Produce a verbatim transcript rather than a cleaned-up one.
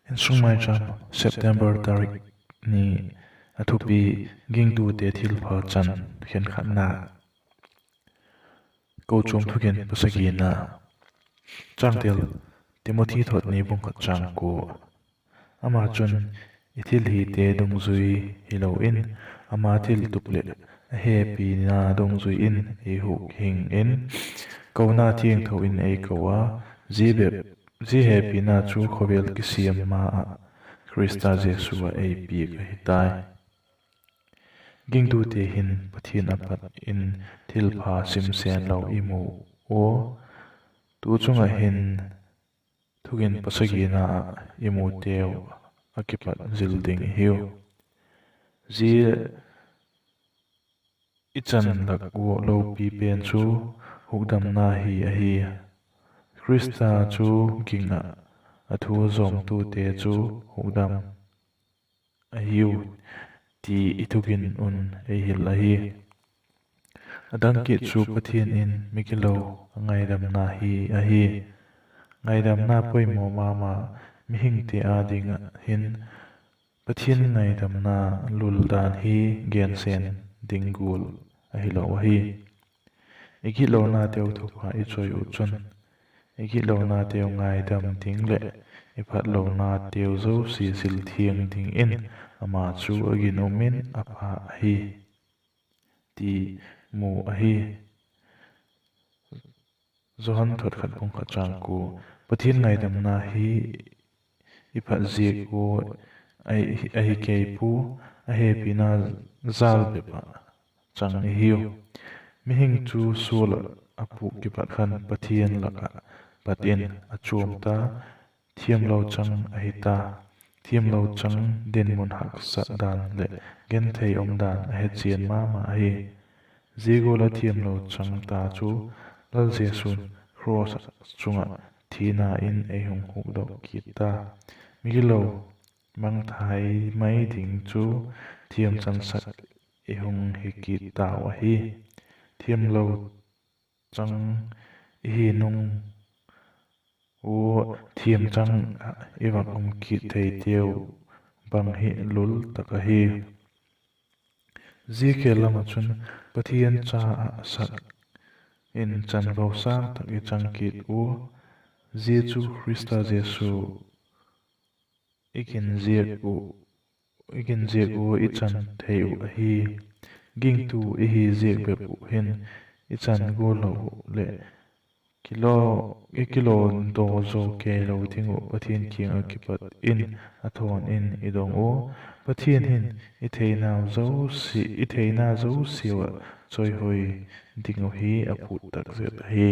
Insung Maicham, September tarik ni. A thupi: Gingtute thilpha chan khenkhatna. Kochuam Thugen pasagina. Changtel: Timothy thot ni bung khat chang kua. Ama chun i thilhite dungzui hilo in, ama thiltup leh a hepina dungzui in ei huk hing in, kona thiangtho in ei ko a, zia bep, zia hepina chu khawvel kisiam ma ah Khrista Jesu ah ei piak ahi tai. Gingtute hin Pathian a pat in thilpha simsen lo i mu ua, tu chung ah hin Thugen pasagina ah i muteu a kipat zil ding i hiu. Zia i chan lak ua lopi pen chu hukdamna hi ahi. Khrista chu ging ah a thu zawmtute chu hukdam ahiu, ti i thugin un ei hil ahi. A dang kit chu Pathian in migilo a ngaidamna hi ahi. Ngaidamna poimaw ma ma. Mihingte â ding ah hin Pathian ngaidamna lul dan hi gensen ding gual ahilo ahi. I gitlonateu thupha i choi uh chun, i gitlonateu ngaidam ding leh i phatlonateu zosia sil thiang dingin ama chu a ginum in a pha ahi, ti mu ahi. Johan thot khat bung khat chang kua. Pathian ngaidamna hi i phat ziak ua ahi kei pua, a hepina jâl bep ah chang i hiu. Mihing chu sual ah a puk kipat khan Pathian lak ah pat in a chuam ta, thiamlo chang ahi ta. Thiamlo chang dinmun haksat dan leh genthei um dan a hechian ma ma ahi. Zia gual a thiamlo chang ta chu Lal Jesu'n cross chung ah thina in ei hung hukdok kit ta. Migilo mangthai mai ding chu thiamchansak i hung hi kit tau ahi. Thiamlo chang i hi nung ua thiamchang ah i vak um kit theiteu bang hi lul tak ahi. Zia khel lam ah chun Pathian cha ah sak in chanvo sâng tak i chang kit ua, zia chu Khrista Jesu i gin ziak ua, i gin ziak ua i chan thei uh ahi. Gingtu i hi ziak bep uh hin i chan gual lo uh leh kilo, i kilawdaw zaw kei lo ding uh Pathian kiang ah kipat in a thawn in i dong ua, Pathian hin i theina zosia, i theina zosiau ah chawihoi ding uh hi a phut tak zet ahi.